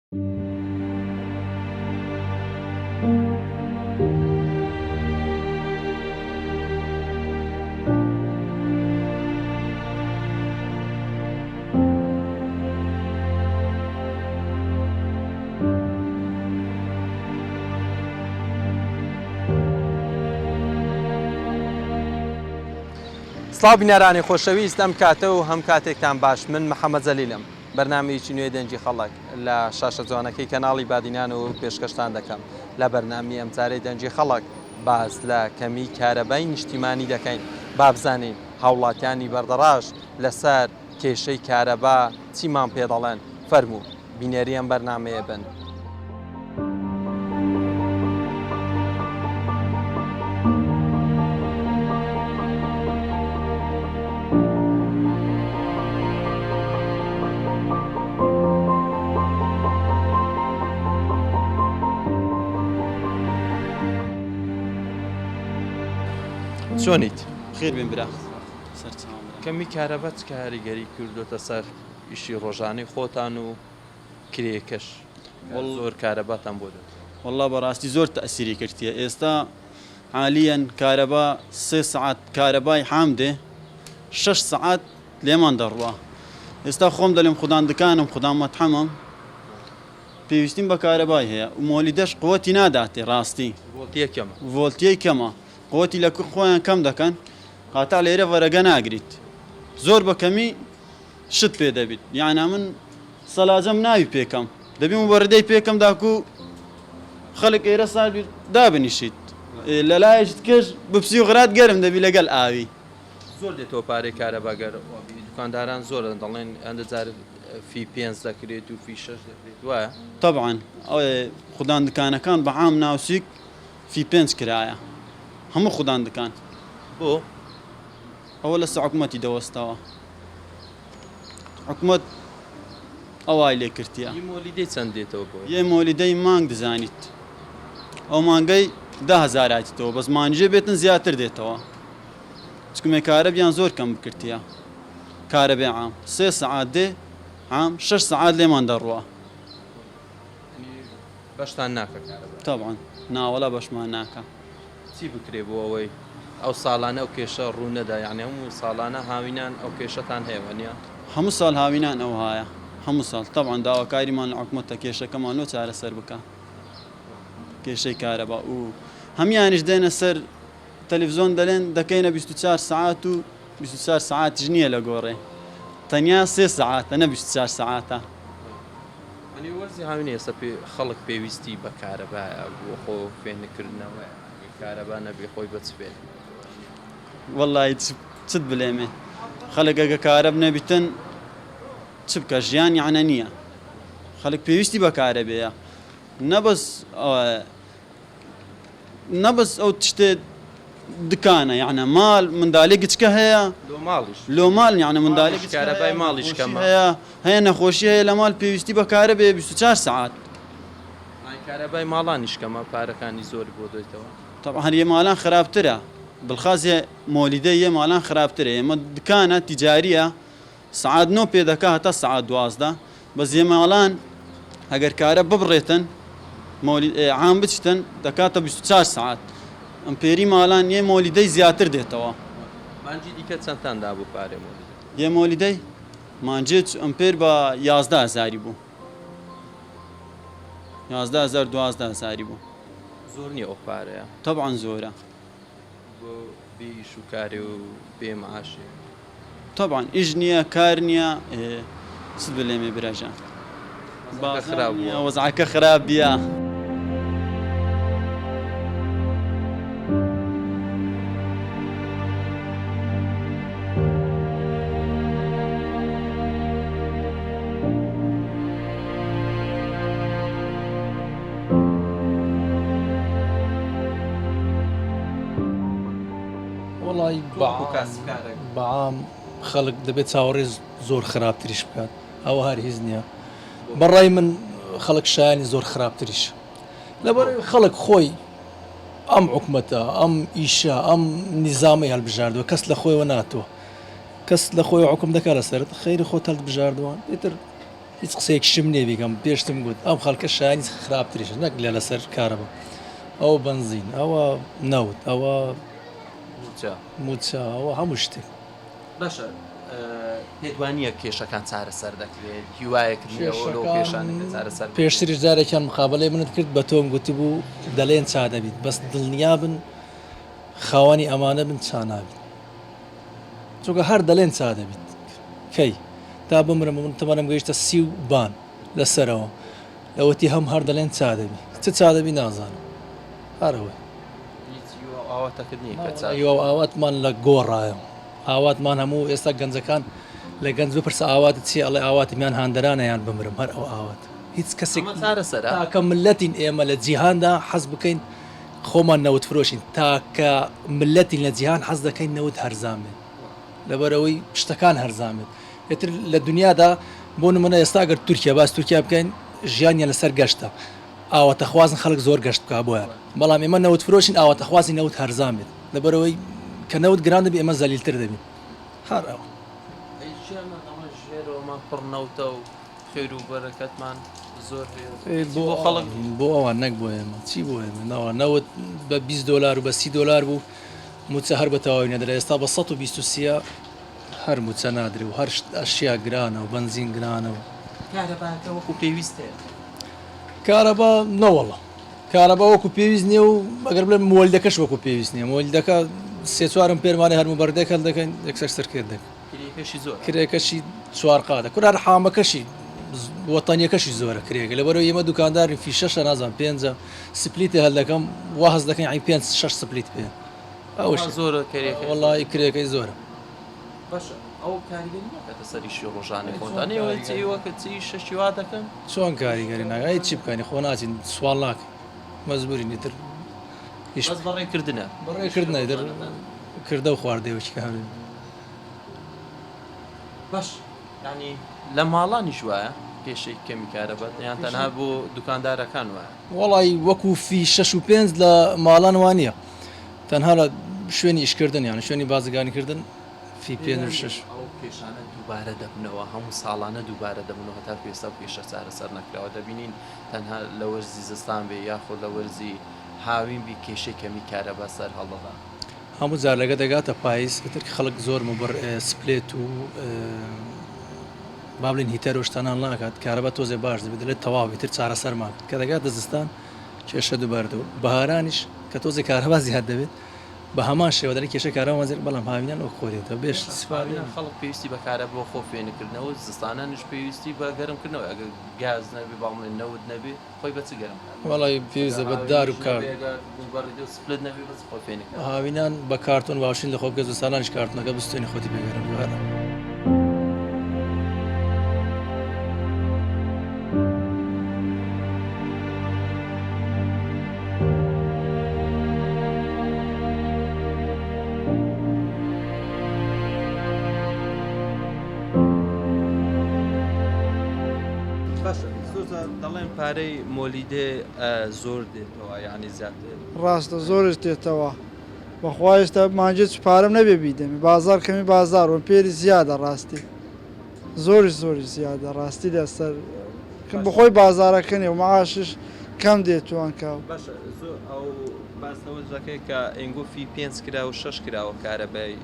سڵاو بینەرانی خۆشەویست ئەم کاتە و هەم کاتێکتان باش من محەممەد زەلیلم بەرنامەیەکی نوێی دەنگی خەڵک لە شاشە جوانەکەی کەناڵی بادینان و پێشکەشتان دەکەم لە بەرنامی ئەمجارەی دەنگی خەڵک باس لە کەمی کارەبای نیشتیمانی دەکەین با بزانین هاوڵاتیانی بەردەڕاش لەسەر کێشەی کارەبا چیمان پێ دەڵێن فەرموو بینەری ئەم بەرنامەیە بن. چۆنیت؟ خێر بێن برا سەرچاوم برا. کەمی کارەبا چ کاریگەری کردۆتە سەر ئیشی ڕۆژانەی خۆتان و کرێکەش زۆر کارەباتان بۆ دەکرێ؟ وەڵا بەڕاستی زۆر تەئسیری کردیە ئێستا حالیەن کارەبا سێ سەعات کارەبای حام دێ شەش سەعات لێمان دەڕوا ئێستا خۆم دەلێم خودان دکانم خودان مەتحەمم پێویستیم بە کارەبای هەیە و مۆلیدەش قوتی ناداتێ ڕاستی ڤۆلتیە کەمە ڤۆلتیەی کەمە قوتی لە خۆیان کەم دەکەن قاتع لێرە ڤەرەگە ناگریت زۆر بە کەمی شت پێ دەبیت یانا من سەلاجەم ناوی پێکەم دەبی موبەردەی پێکەم داکو خەلک ئێرە سارد بیت دابنیشیت لەلایەکی تکەش بپسی و غرات گەرم دەبی لەگەل ئاوی. زۆر دێتەوە پارەی کارەبا گەر وابی دوکانداران زۆرن دەڵێن هەندە جار فی پێنج دەکرێت و فی شەش دەکرێت وایە؟ تەبعەن خودان دکانەکان بە عام ناوسیک فی پێنج کرایە هەموو خودان دکان. بۆ؟ ئەوە لەسە حکومەتی دەوەستەوە حکومەت ئەوای لێ کردیە. ی مۆلیدەی چەند دێتەوە بۆ؟ یە مۆلیدەی مانگ دزانیت ئەو مانگەی دە هەزاراتیتەوە بەس مانجێ بێتن زیاتر دێتەوە چکمێ کارەبیان زۆر کەم بکردیە کارەبێ عام سێ سەعات دێ عام شەش سەعات لێمان دەڕوا. بەشتان ناکە کارەبا؟ تەبعەن ناوەڵا بەشمان ناکا. چی بکرێ بۆ ئەوەی ئەو ساڵانە ئەو کێشە ڕوو نەدا یانی هەموو ساڵانە هاوینان ئەو کێشەتان هەیە وەنیە؟ هەموو ساڵ هاوینان ئەوهایە هەموو ساڵ تەبعەن داواکاریمان لە حکومەتە کێشەکەمان لۆ چارەسەر بکا کێشەی کارەبا و هەمیانیش دێنە سەر تەلەفزیۆن دەلێن دەکەینە 24 سەعات و 24 سەعاتیش نییە لە گۆڕێ تەنیا سێ سەعاتە نە 24 سەعاتە. یانی وەرزی هاوین ئێستا پێ خەڵک پێویستی بە کارەبایە بۆ خۆ فێنکردنەوەیە ئەگەر کارەبا نەبێ خۆی بە چ فێنک دەکاتەوە؟ وەڵی چت بلێمێ خەلک ئەگە کارەب نەبیتن چ بکە ژیان یانە نییە خەلک پێویستی بە کارەبەیە نە بەس نە بەس ئەو تشتێ دکانە یعنە مال مندالێ گچکە هەیە لۆ ماڵیش لۆ مال یعنە مندالێ ماڵیش کارەبای ماڵیش کەمە هەیە هەیە نەخۆشی هەیە لە مال پێویستی بە کارەبێ 24 سەعات ئای کارەبای ماڵانیش کەمە پارەکانی زۆر بۆ دۆیتەوە. تەبعەن یە مالان خراپترە بلخاس یە مۆلیدە یە مالان خراپترە یە مە دکانە تیجاریە سەعات نۆ پێ دەکا هەتا سەعات 12 بەس یە مالان ئەگەر کارە ببڕێتن مۆلی عام بچتن دەکاتە 24 سەعات ئەمپێری مالان یە مۆلیدەی زیاتر دێتەوە. مانگی دیکە چەندتان دابوو پارەی مۆلیدە؟ یە مۆلیدەی مانجێ ئەمپێر بە 11 هەزاری بوو. 11 هەزار 12 هەزاری بوو. زۆر نییە ئەو پارەیە؟ تەبعەن زۆرە. بۆ بێ ئیش و کارێ و بێ معاشێ؟ تەبعەن ئیش نییە کار نییە چت بلێمێ براجان. وەزعەکە خراپ بووە. وەزعەکە خراپ بیە. وەڵی بەعام خەڵک دەبێت چاوەڕێ زۆر خراپتریش بکات ئەوە هەر هیچ نییە بەڕای من خەڵک شایانی زۆر خراپتریش لەبەر خەڵک خۆی ئەم حکومەتە ئەم ئیشە ئەم نیزامەی هەڵبژاردووە کەس لە خۆیەوە ناتوە کەس لە خۆی حکوم دەکات لەسەرت خەیری خۆت هەڵبژاردووە ئیتر. هیچ قسەیەکیشم نییە بیکەم پێشتم گوت ئەم خەڵکە شایانی خراپتریشە نەک لە لەسەر کارەبا ئەوە بەنزین ئەوە نەوت ئەوە موچە موچە ئەوە هەموو شتێک. باشە پێت وانییە کێشەکان چارەسەر دەکرێت هیوایەکت نییە لەو کێشانە کە چارەسەر بکرێت؟ پێشتریش جارێکیان مقابەلەی منت کرد بە تۆم گوتبوو دەلێن چا دەبیت بەس دڵنیابن خاوەنی ئەمانە بن چا نابیت چونکە هەر دەلێن چا دەبیت کەی تا بمرم من تەمەنم گەیشتە سی و بان لەسەرەوە لەوەتی هەم هەر دەلێن چا دەبی چ چا دەبی نازانم هەر ئەوەی. هیچ هیوا و ئاواتەکت نییە کە چا هیوا و ئاواتمان لە گۆڕایە ئاواتمان هەموو ئێستا گەنجەکان لە گەنج بپرسە ئاواتت چییە ئەڵێ ئاواتم یان هاندەرانە یان بمرم هەر ئەو ئاوات هیچ کەسێک ئەمە چارەسەرە؟ تاکە ملەتین ئێمە لە جیهاندا حەز بکەین خۆمان نەوت فرۆشین تاکە ملەتین لە جیهان حەز دەکەین نەوت هەرزان بێت لەبەرئەوەی شتەکان هەرزان بێت ئیتر لە دنیادا بۆ نمونە ئێستا گەر تورکیا باس تورکیا بکەین ژیانیان لەسەر گەشتە ئاواتەخوازن خەڵک زۆر گەشت بکا بۆیان بەڵام ئێمە نەوت فرۆشین ئاواتەخوازی نەوت هەرزان بێت لەبەرئەوەی کە نەوت گران دەبی ئێمە زەلیلتر دەبین هەر ئەوە. ئەی ژیانمان ئەوە ژێرەوەمان پڕ نەوتە و خێر و بەرەکەتمان زۆر هەیە بۆ خەڵک بۆ ئەوان نەک بۆ ئێمە چی بۆ ئێمە نەوە نەوت بە 20 دۆلار و بە 30 دۆلار بوو موچە هەر بە تەواوی نەدرا ئێستا بە 123 هەر موچە نادرێ و هەر ئەشیا گرانە و بەنزین گرانە و کارەباکە وەکو پێویست هەیە؟ کارەبا نەوەڵا کارەبا وەکو پێویست نییە و ئەگەر بڵێم مۆلدەکەش وەکو پێویست نییە مۆلدەکە سێ چوارم پێرمانێ هەر مبەردێک هەڵدەکەین یەکسەر سەرکرد دەکەن کرێکەشی زۆرە. کرێکەشی چوار قاتە کورە هەر حامەکەشی وەتەنیەکەشی زۆرە کرێکە لەبەرەوەی ئێمە دوکاندارین فی شەشە نازانم پێنجە سپلیتێ هەڵدەکەم وا هەست دەکەین یانی پێنج شەش سپلیت پێ ئەوەش زۆرە کرێکەی وەڵی کرێکەی زۆرە. باشە ئەو کاریگەری ناکاتە سەر ئیشی ڕۆژانەی خۆتان ئێوە چ ئێوە کە چ ئیشەکی وا دەکەن؟ چۆن کاریگەری ناکات ئەی چی بکەین خۆ ناچین سواڵ ناکەین مەجبورین ئیتر ئیش بەس بەڕێکردنە بەڕێکردنە ئیتر کردە و خواردەوەکی کە هەبێ. باش یانی لە ماڵانیش وایە کێشەی کەمی کارەبا یان تەنها بۆ دوکاندارەکان وایە؟ وەڵای وەکو فی شەش و پێنج لە ماڵان وانیە تەنها لە شوێنی ئیشکردن یان شوێنی بازرگانی کردن فی پێنج و شەش. ئەو کێشانە دووبارە دەبنەوە هەموو ساڵانە دووبارە دەبنەوە هەتاکو ئێستا ئەو کێشە چارەسەر نەکراوە دەبینین تەنها لە وەرزی زستان بێ یاخود لە وەرزی هاوین بی کێشەی کەمی کارەبا سەر هەڵدەدا. هەموو جار لەگە دەگاتە پایز ئیتر خەڵک زۆر مبڕ سپلێت و با بڵێین هیتەر و شتانە هەڵناکات کارەبا تۆزێ باش دەبێت دەڵێت تەواو ئیتر چارەسەرمان کرد کە دەگاتە زستان کێشە دووبارە دەبێت بەهارانیش کە تۆزێ کارەبا زیاد دەبێت بە هەمان شێوە دەڵێن کێشەی کارەبامان زیاد بەڵام هاوینان وەک خۆی دێتەوە بێ هاوینان خەڵک پێویستی بە کارەبا بۆ خۆ فێنککردنەوە زستانانیش پێویستی بە گەرمکردنەوە ئەگەر گاز نەبێ با بڵێین نەوت نەبێ خۆی بە چ گەرم کات؟ وەڵای پێویستە بە دار و کار. هاوینان بە کارتۆن باوشین لە خۆ بکە زستانانیش کارتۆنەکە بستێنی خۆتی پێ گەرم بکە. باشە زۆر جار دەڵێن پارەی مۆلیدێ زۆر دێتەوە یانی زیاتر. ڕاستە زۆرش دێتەوە بەخوا ئێستا مانگێ چ پارەم نەبێ بیدەمێ بازاڕ کەمی بازاڕ وم پێری زیادە ڕاستی زۆریش زۆریش زیادە ڕاستی لەسەر بەخۆی بازاڕەکە نیە و معاشش کەم دێت و ئەنکا. باشە زۆر ئەو باس لەوەش دەکەی کە ئینگۆ فی پێنج کرا و شەش کراوە کارەبای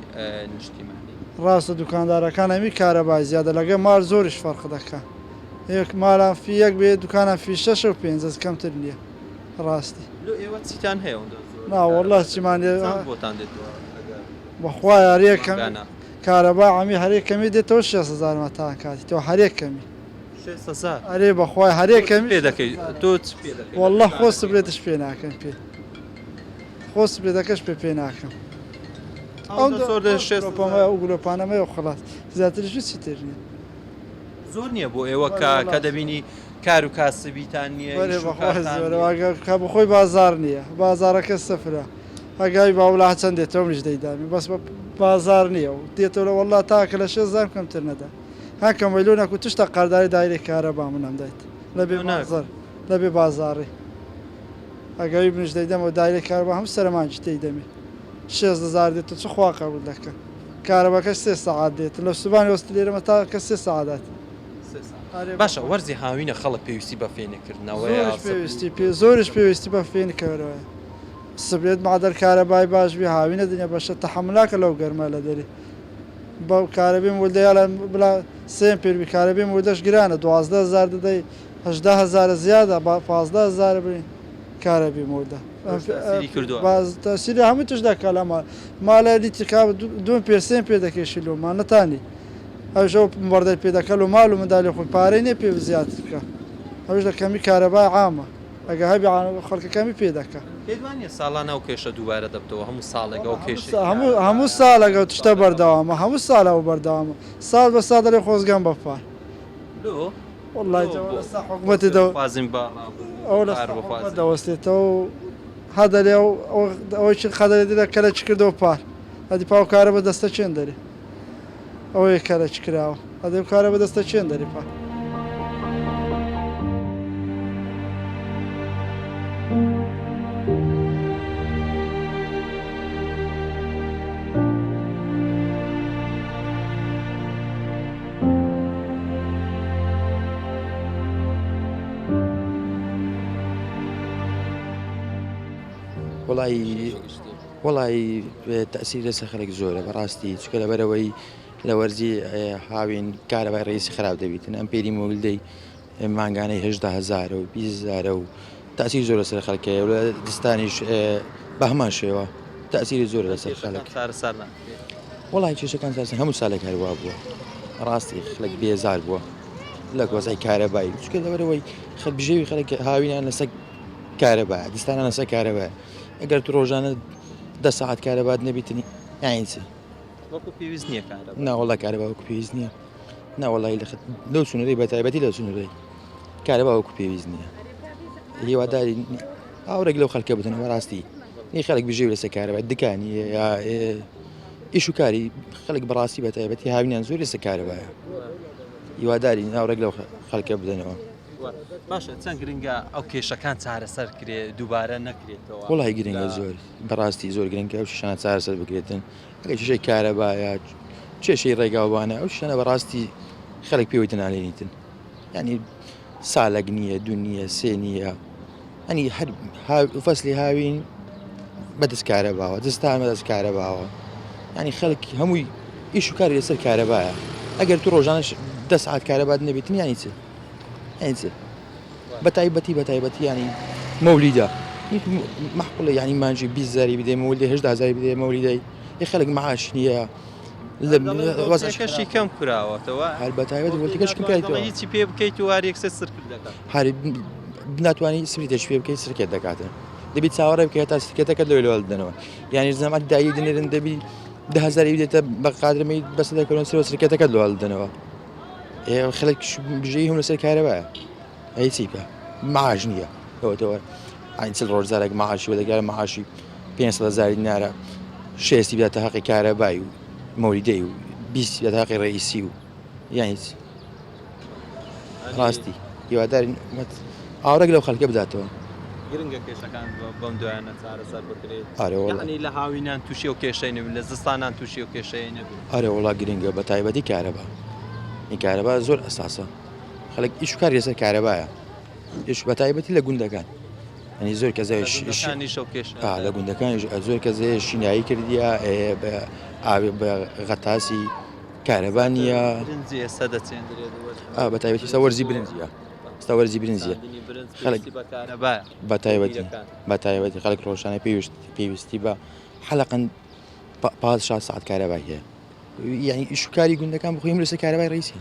نیشتیمانی. ڕاستە دوکاندارەکان هەمی کارەبای زیادە لەگە مار زۆریش فەرق دەکا یەک مالان فی یەک بێ دوکانان فی شەشە و پێنجە کەمتر نیە ڕاستی. لۆ ئێوە چیتان هەیە ئەوەندە زۆر نا وەڵا چیمان نیە چەند بۆتان دێتەوە ئەگەر بەخوا هەرێ کەم مانگانە؟ کارەبا عەمی هەرێ کەمی دێتەوە شێست هەزارمە تان کاتی تۆ هەرێ کەمی. شێست هەزار؟ ئەرێ بەخوای هەرێ تۆ چ کەمی پێ دەکەی تۆ چ پێ دەکەی لە وەڵا خۆ دوکانەکەی؟ سپلێتش پێ ناکەم پێ خۆ سپلێتەکەش پێ پێ ناکەم. ئەوەندە زۆر دێ شێست هەزار؟ ئەو گلۆپانەمە و خلاص زیاتریش هیچی تر نیە. زۆر نییە بۆ ئێوە کە کە دەبینی کار و کاسبیتان نییە بەرێ ئیش و بەخوا کارتان زۆرە نییە. ئەگەر کە بەخۆی بازاڕ نییە بازاڕەکە سفرە ئەگای باولا چەند دێتەوە منیش دەیدامی بەس بە بازاڕ نییە و دێتەوە لە وەڵا تاکە لە شێست زار کەمتر نەدا هەکەم وەیلۆ نەکو تشتە قەرداری دایرەی کارەبا منم دایت لە بێ تۆ ناکەی. بازاڕ لە بێ بازاڕی ئەگەوی منیش دەیدەمەوە دایرەی کارەبا هەموو سەرەمانگی تێیدەمێ شێست هەزار دێتەوە چ خوا قەبوول دەکا. کارەباکەش سێ سەعات دێت لە سوبانی وەستی لێرەمە تا کە سێ سەعات هات. سێ سەعات. باشە وەرزی هاوینە خەڵک پێویستی بە فێنککردنەوەیە زۆریش پێویستی پێ زۆریش پێویستی بە فێنکەرەوەیە سبلێت مادەر کارەبای باش بی هاوینە دنیا بەشە تەحەمولاکە لەو گەرما لە دەری بە کارەبی مولدە یالا بلا سێم پێر بی کارەبی مولدەش گرانە 12 هەزار دەدەی 18 هەزارە زیادە بە 15 هەزارە بری کارەبی مولدە تەسیری کردووە باز تەسیری هەموو تش دەکا لە ماڵ ماڵە لیتر کا دوم پێ سێم پێ دەکێشی لۆ ماڵ نەتانی ئەویش ئەو مبەردەی پێ دەکا لۆ ماڵ و مندالی خۆی پارەی نیە پێ زیاتر بکا ئەویش لە کەمی کارەبای عامە ئەگە هەبی خەڵکە کەمی پێ دەکا. پێت وا نیە ساڵانە ئەو کێشە دووبارە دەبتەوە هەموو ساڵێک ئەو کێشەی هەموو هەموو ساڵێک ئەو تشتە بەردەوامە هەموو ساڵ ئەو بەردەوامە ساڵ بە ساڵ دەڵێ خۆزگەم بە پار. لۆ؟ وەڵای جا ئەوە لەسەر حکومەتی دە خوازین بە ئەوە لەسەر حکومەت دەوەستێتەوە و هەر دەلێ ئەو ئەوەی چ قەدەرێ دەلێ کەلە چ کردەوە پار ئەدی پاو کارە بە دەستە چێن دەرێ. ئەوەیە کەرەچ کراوە ئەدەی ئەو کارە بەدەستە چێن دەری پا. وەڵایی وەڵایی تەئسیری لەسەر خەلک زۆرە بەڕاستی چونکە لەبەرئەوەی لە وەرزی هاوین کارەبای ڕئیسی خراپ دەبیتن ئەم پێری مولدەی مانگانەی هەژدە هەزارە و بیست هەزارە و تەئسیری زۆر لەسەر خەلک هەیە و لە زستانیش بە هەمان شێوە تەئسیری زۆر لەسەر خەلک چارەسەر ناکرێت وەڵای کێشەکان چارەسەر هەموو سالێک هەروا بووە ڕاستی خەلک بێزار بووە لە وەزعی کارەبای چونکە لەبەرئەوەی خەلک بژێوی خەلک هاوینان لەسەر کارەبایە زستانان لەسەر کارەبایە ئەگەر تو ڕۆژانە دە سەعات کارەبات نەبیتن یانی چی؟ وەکو پێویست نییە کارەبا. نا وەڵا کارەبا وەکو پێویست نییە. نا وەڵی لە لەو سنوورەی بە تایبەتی لەو سنوورەی کارەبا وەکو پێویست نییە. هیواداری ئاوڕێک لەو خەڵکە بدەن بەڕاستی نی خەڵک بژێو لەسەر کارەبا دکانی یا ئیش و کاری خەڵک بەڕاستی بە تایبەتی هاوینان زۆر لەسەر کارەبایە هیواداری ئاوڕێک لەو خەڵکە بدەنەوە. باشە چەند گرنگە ئەو کێشەکان چارەسەر کرێ دووبارە نەکرێتەوە؟ وەڵی گرنگە زۆر بەڕاستی زۆر گرنگە ئەو شانە چارەسەر بکرێتن ئەگەر کێشەی کارەبایە کێشەی ڕێگاوبانە ئەو شتانە بەڕاستی خەڵک پێوەی دەنالێنیتن ینی سالێک نییە دوو نییە سێ نییە ئەنی هەر فەسلی هاوین بەدەست کارەباوە دەستان بەدەست کارەباوە ینی خەڵک هەمووی ئیش و کاری لەسەر کارەبایە ئەگەر تو ڕۆژانش دە سعات کارەبات نەبێتن ینی چ یانی چ بە تایبەتی بە تایبەتی ینی مەولیدە مەحقولە ینی مانجی 20 زاری بدەی مەولیدە 18 زاری بدەی مەولیدەی ی خەڵک معاش نییە وەزعەکەشی کەم کراوەتەوە هەر بە تایبەت وەلتەکەش کەم کراوەتەوە هیچی پێ بکەیت و هەر یەکسەر سرکرد دەکات هەر ناتوانانی سپریتێک پێ بکەیت سرکێت دەکاتن دەبی چاوەڕێ بکەیت تا سرکێتەکەت لەوێ لەوە بدەنەوە یانی زەمات دایی دنێرن دەبی ده هەزاری بدێتە بە قادرمەی بەسە دەکەن سەر سرکێتەکەت لەوە بدەنەوە خەڵک بژێوی هەم لەسەر کارەبایە ئەی چی بکە معاش نییە ئەوەتەوە ئاین چل ڕۆژ جارێک معاشی وەدەگەر معاشی 500 هزاری دینارە شێستی بداتە هەقی کارەبای و مەولیدەی و 20 بداتە هەقی ڕئیسی و یانی چی ڕاستی هیوادارین ئاوڕێک لەو خەڵکە بداتەوە. گرنگە کێشەکان بەم دوایانە چارەسەر بکرێت ئەرێ وەڵا یەعنی لە هاوینان تووشی ئەو کێشەی نەبین لە زستانان تووشی ئەو کێشەیە نەبین. ئەرێ وەڵا گرنگە بە تایبەتی کارەبا ئی کارەبا زۆر ئەساسە خەڵک ئیش و کاری لەسەر کارەبایە ئیش بە تایبەتی لە گوندەکان ئەنی زۆر کەس لە گوندەکانیش ئەو کێشە ئا لە گوندەکانیش زۆر کەس هەیە شینایی کردیە ئێ بە ئاوێ بە غەتاسی کارەبا نییە برنجی ئێستا دەچێندرێت ئا بە تایبەتی ئێستا وەرزی برنجیە ئێستا وەرزی برنجیە خەڵک بە تایبەتی بە تایبەتی خەڵک ڕۆژانە پێویست پێویستی بە حەلەقەن پاز شا ساعت کارەبای هەیە یعنی ئیش و کاری گوندەکان بخۆی هەموو لەسەر کارەبای ڕئیسی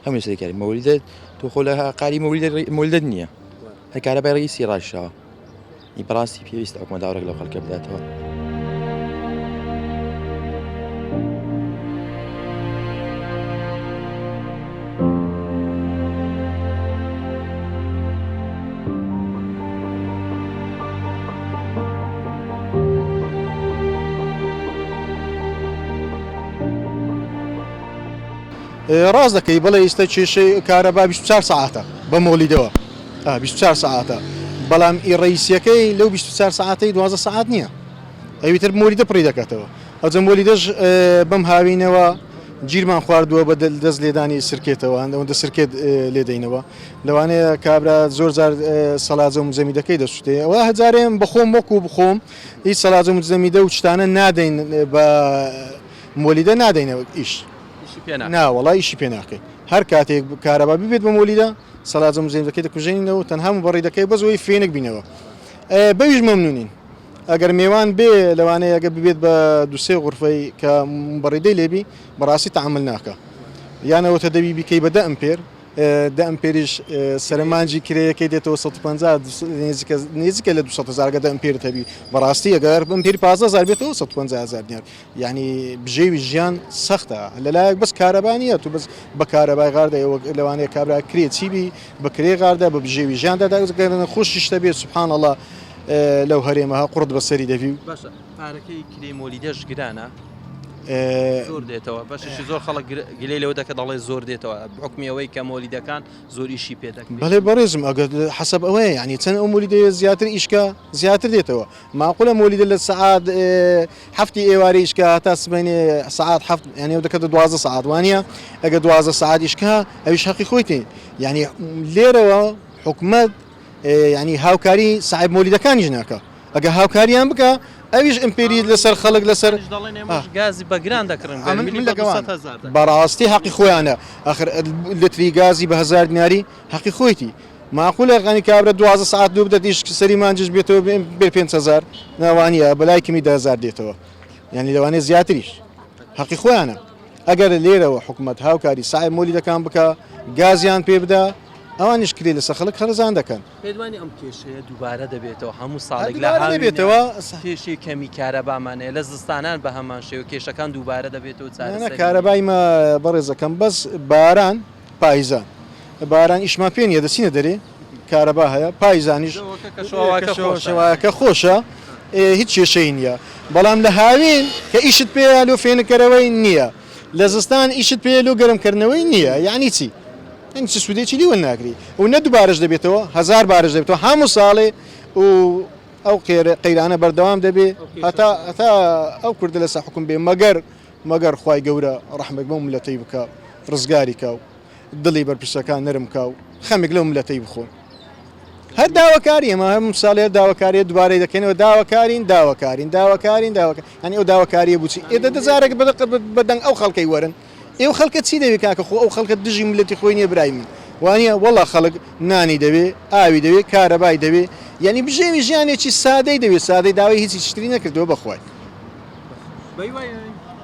هەموو لەسەر کاری مەولیدە تۆ خۆ لە قاری مەولیدە مەولیدەت نییە هەر کارەبای ڕئیسی ڕاشاوە ی بەڕاستی پێویستە حکومەت ئاوڕێک لەو خەڵکە بداتەوە. ڕاست دەکەی بەڵێ ئیستا کێشەی کارەبا 24 سەعاتە بە مۆلیدەوە 24 سەعاتە بەڵام ئی ڕئیسیەکەی لەو 24 سەعاتەی 12 سەعات نییە ئەوی تر مۆلیدە پڕی دەکاتەوە ئەوجە مۆلیدەش بەم هاوینەوە گیرمان خواردووە بە دەست لێدانی سرکێتەوە ئەوەندە سرکێت لێدەینەوە لەوانەیە کابرا زۆر جار سەلاجە و مجەمیدەکەی دەسوتێ ئەوە هەجارێم بەخۆم وەکو بخۆم هیچ سەلاجە و مجەمیدە و شتانە نادەین بە مۆلیدە نادەینەوە ئیش نا وەڵا ئیشی پێ ناکەین هەر کاتێک کارەبا ببێت بە مۆلیدە سەلاجە مجەمیدەکەی دەکوژێنینەوە تەنها مبەڕیدەکەی بەس ئەوەی فێنک بینەوە بەویش مەمنونین ئەگەر مێوان بێ لەوانەیە ئەگەر ببێت بە دوسێ غورفەی کە مبەڕیدەی لێبی بەڕاستی تەعامل ناکا یان ئەوەتە دەبی بیکەی بە دە ئەمپێر دە ئەمپێریش سەرمانجی کرێیەکەی دێتەوە 150 نزیکە نزیکە لە 200 هزار گە دە ئەمپێرت هەبی بەڕاستی ئەگەر ئەمپێری 15 هزار بێتەوە 150 هزار دینار یعنی بژێوی ژیان سەختە لەلایەک بەس کارەبا نییە تو بەس بە کارەبای غاردە لەوانەیە کابرا کرێ چی بی بە کرێ غاردە بە بژێوی ژیان دەدا خۆشیش دەبێت سبحان الله لەو هەرێمە قوڕت بەسەری دەبی و. باشە پارەکەی کرێی مۆلیدەش گرانە؟ زۆر دێتەوە بەشێکی زۆر خەڵک گلەی لەوە دەکە دەڵێ زۆر دێتەوە حکومی ئەوەی کە مۆلیدەکان زۆر ئیشی پێ دەکرێت. بەڵێ بەڕێزم ئەگەر حەسەب ئەوەیە یعنی چەند ئەو مۆلیدەیە زیاتر ئیشکا زیاتر دێتەوە ماقولە مۆلیدە لە سەعات هەفتی ئێوارە ئیشکا هەتا سبەینێ سەعات هەفت یعنی ئەو دەکاتە 12 سەعات وانە ئەگەر 12 سەعات ئیشکا ئەویش حەقی خۆیتی یعنی لێرەوە حکومەت یانی هاوکاری ساحێب مۆلیدەکانیش ناکا ئەگە هاوکاریان بکا ئەویش ئەمپێری لەسەر خەڵک لەسەر گازی بەگران دەکڕن بەڕاستی حەقی خۆیانە ئەخر لتری گازی بە هزار دیناری حەقی خۆیتی معقولە غانی کابرا 12 ساعت دوو بدات ئیش سەری مانجش بێتەوە بێ 5000 ناوانە بەلای کەمی 10000 دێتەوە یعنی لەوانەیە زیاتریش حەقی خۆیانە ئەگەر لێرەوە حکوومەت هاوکاری ساحێب مۆلیدەکان بکە گازیان پێ بدا ئەوانیش کرێ لەسەر خەڵک هەرزان دەکەن. پێت وانیە ئەم کێشەیە دووبارە دەبێتەوە هەموو ساڵێک لە هاوینە کێشەی کەمی کارەبامان هەیە لە زستانان بە هەمان شێوە کێشەکان دووبارە دەبێتەوە چارەسەری نیە. کارەبای مە بەڕێزەکەم بەس باران پایزان باران ئیشمان پێ نیە دەچینە دەرێ کارەبا هەیە پایزانیش کەشوهەواکە خۆشە هیچ کێشەی نییە بەڵام لە هاوین کە ئیشت پێیە لۆ فێنککەرەوەی نییە لە زستان ئیشت پێیە لۆ گەرمکردنەوەی نییە یعنی چی؟ یانی چ سوودێکی لی وەرناگری و نە دووبارەش دەبێتەوە هەزار بارش دەبێتەوە هەموو ساڵێ و ئەو قەیرانە بەردەوام دەبێ هەتا هەتا ئەو کوردە لەسەر حکوم بێ مەگەر مەگەر خوای گەورە ڕەحمێک بەو ملەتەی بکا ڕزگاری کا و دڵی بەرپرسەکان نەرم کا و خەمێک لەو ملەتەی بخۆن هەر داواکاری ئێمە هەموو ساڵێ داواکاریە دووبارەی دەکەینەوە داواکارین داواکارین داواکارین داواکە هەنی ئەو داواکاریە بچی ئێدە دەزارێک بەدەنگ ئەو خەڵکەی وەرن ئێوە خەلکە چی دەوێ کاکە خۆ ئەو خەلکە دژی ملەتی خۆی نیە برای من وانیە وەڵا خەلک نانی دەوێ ئاوی دەوێ کارەبای دەوێ یعنی بژێوی ژیانێکی سادەی دەوێ سادەی داوای هیچی شتری نەکردووە بەخوای. بەهیوای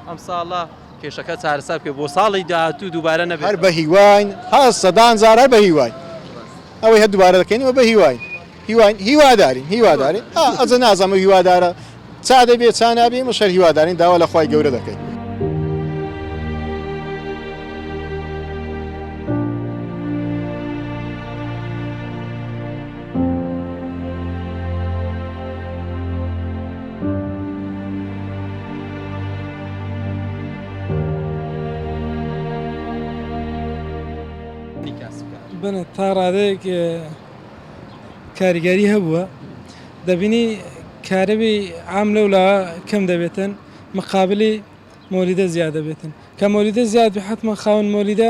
ئەم ساڵە کێشەکە چارەسەر بکرێت بۆ ساڵی داهاتوو دووبارە نەبێتەوە. هەر بەهیواین ها سەدان جار هەر بەهیواین ئەوەی هەر دووبارە دەکەینەوە بەهیواین هیواین هیوادارین هیوادارین ئا ئەجە نازانم ئەو هیوادارە چا دەبێ چا نابێ ئێمەش هەر هیوادارین داوا لە خوای گەورە دەکەین. بەڵێ تا ڕادەیەک کاریگەری هەبووە دەبینی کارەبی عام لەولا کەم دەبێتن مقابلی مۆلیدە زیاد دەبێتن کە مۆلیدە زیاد بێ حتمما خاوەن مۆلیدە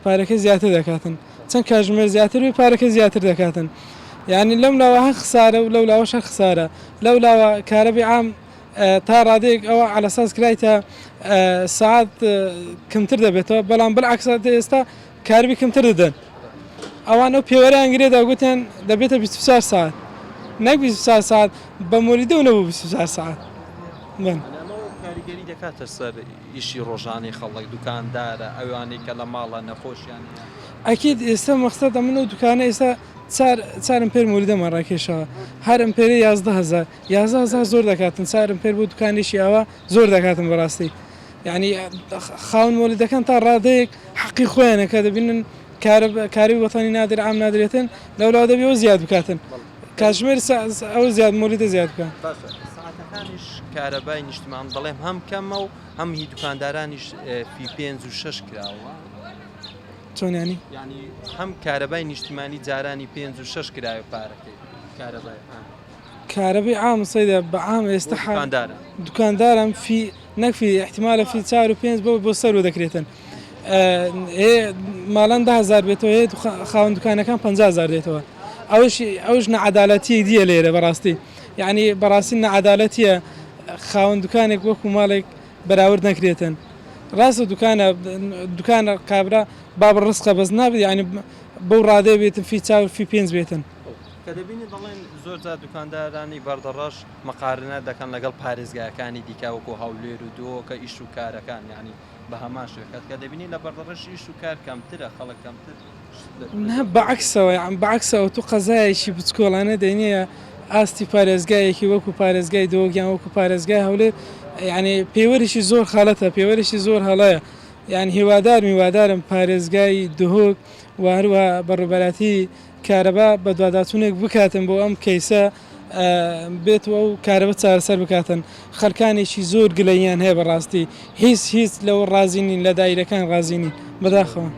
پارەکە زیاتر دەکاتن چەند کاژمێر زیاتر بێ پارەکە زیاتر دەکاتن یعنی لەم لاوە هەر خسارە و لەو لاوەش هەر خسارە لەو لاوە کارەبی عام تا ڕادەیەک ئەوە عەلەساس کرایتە سەعات کەمتر دەبێتەوە بەڵام بالعکس ئێستا کاربی کەمتر دەدەن ئەوان ئەو پێوەریان گرێدا گوتیان دەبێتە 24 ساعت نەک 24 ساعت بە مۆلیدە و نەبوو 24 ساعت من کاریگەری دەکاتە سەر ئیشی ڕۆژانەی خەڵک دوکاندارە ئەوانەی کە لە ماڵە نەخۆشیان ئەکید ئێستا مەخسەدە من و دوکانە ئێستا چار چارم پێر مۆلیدەمان ڕاکێشەوە هەرم پێرە 11 هزار 11 هزار زۆر دەکاتن چارم پێر بۆ دوکانێکی ئاوا زۆر دەکاتن بەڕاستی یانی خاوەن مۆلیدەکان تا ڕادەیەک حەقی خۆیانە کە دەبینن کارەبی وەتەنی نادر عام نادرێتن لەولاوە دەبێ ئەو زیاد بکاتن کاتژمێر ئەو زیاد مۆلیدە زیاد بکە. باشە ساعتەکانیش کارەبای نیشتمان دەڵێم هەم کەمە و هەم هی دوکاندارانیش فی پێنج و شەش کراوە. چۆن ینی؟ ینی هەم کارەبای نیشتمانی جارانی پێنج و شەش کرایە پارەکەی کارەبای. کارەبەی عام سەیدە بە عام ئێستا دوکاندارە دوکاندارم فی نەک فی احتمالە فی چار و پێنج بۆ بۆ سەرو دەکرێتن ئێ ماڵان 10هزار بێتەوە هەیە خاوەن دوکانەکان 500هزار دێتەوە ئەوش ئەوش نەعادالەتیەک دیە لێرە بەڕاستی یعنی بەڕاستی نەعادالەتیە خاوەن دوکانێک وەکو ماڵێک بەراورد نەکرێتن ڕاستە دوکانە دوکانە کابرا باب ڕزقە بەس نابێت یعنی بەو ڕادەیە بێتن فی چاور فی پێنج بێتن. کە دەبینی دەڵێن زۆر جار دوکاندارانی بەردەڕەش مقارنە دەکەن لەگەڵ پارێزگاکانی دیکە وەکو هەولێر و دهۆکە ئیش و کارەکان یعنی بە هەمان شێوە کات کە دەبینی لە بەردەڕەش ئیش و کار کەمترە خەڵک کەمتر نا بەعەکسەوە یان بەعەکسەوە تو قەزایەکی بچکۆڵانە دێنیە ئاستی پارێزگایەکی وەکو پارێزگای دهۆک یان وەکو پارێزگای هەولێر یعنی پێوەرێکی زۆر خەڵەتە پێوەرێکی زۆر هەڵەیە یان هیوادارم هیوادارم پارێزگای دهۆک و هەروەها بەڕێوەبەرایەتی کارەبا بەدواداچوونێک بکاتن بۆ ئەم کەیسە بێت و ئەو کارەبە چارەسەر بکاتن خەلکانێکی زۆر گلەییان هەیە بەڕاستی هیچ هیچ لەوە ڕازی نین لە دایرەکان ڕازی نین بەداخەوە.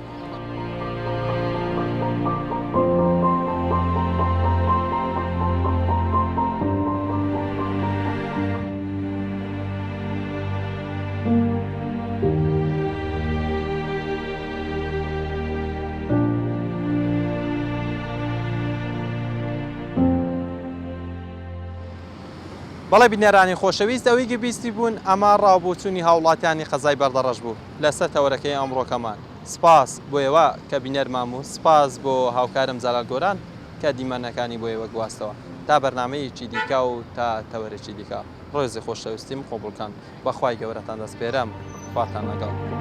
بەڵێ بینەرانی خۆشەویست ئەوەی گە بیستی بوون ئەمە ڕاوبۆچوونی هاوڵاتیانی قەزای بەردەڕەش بوو لەسەر تەوەرەکەی ئەمڕۆکەمان سپاس بۆ ئێوە کە بینەرمان بوون سپاس بۆ هاوکارم جەلال گۆران کە دیمەنەکانی بۆ ئێوە گواستەوە تا بەرنامەیەکی دیکە و تا تەوەرێکی دیکە ڕێزی خۆشەویستیم قبوڵکەن بەخوای گەورەتان دەسپێرم خواتان لەگەڵ.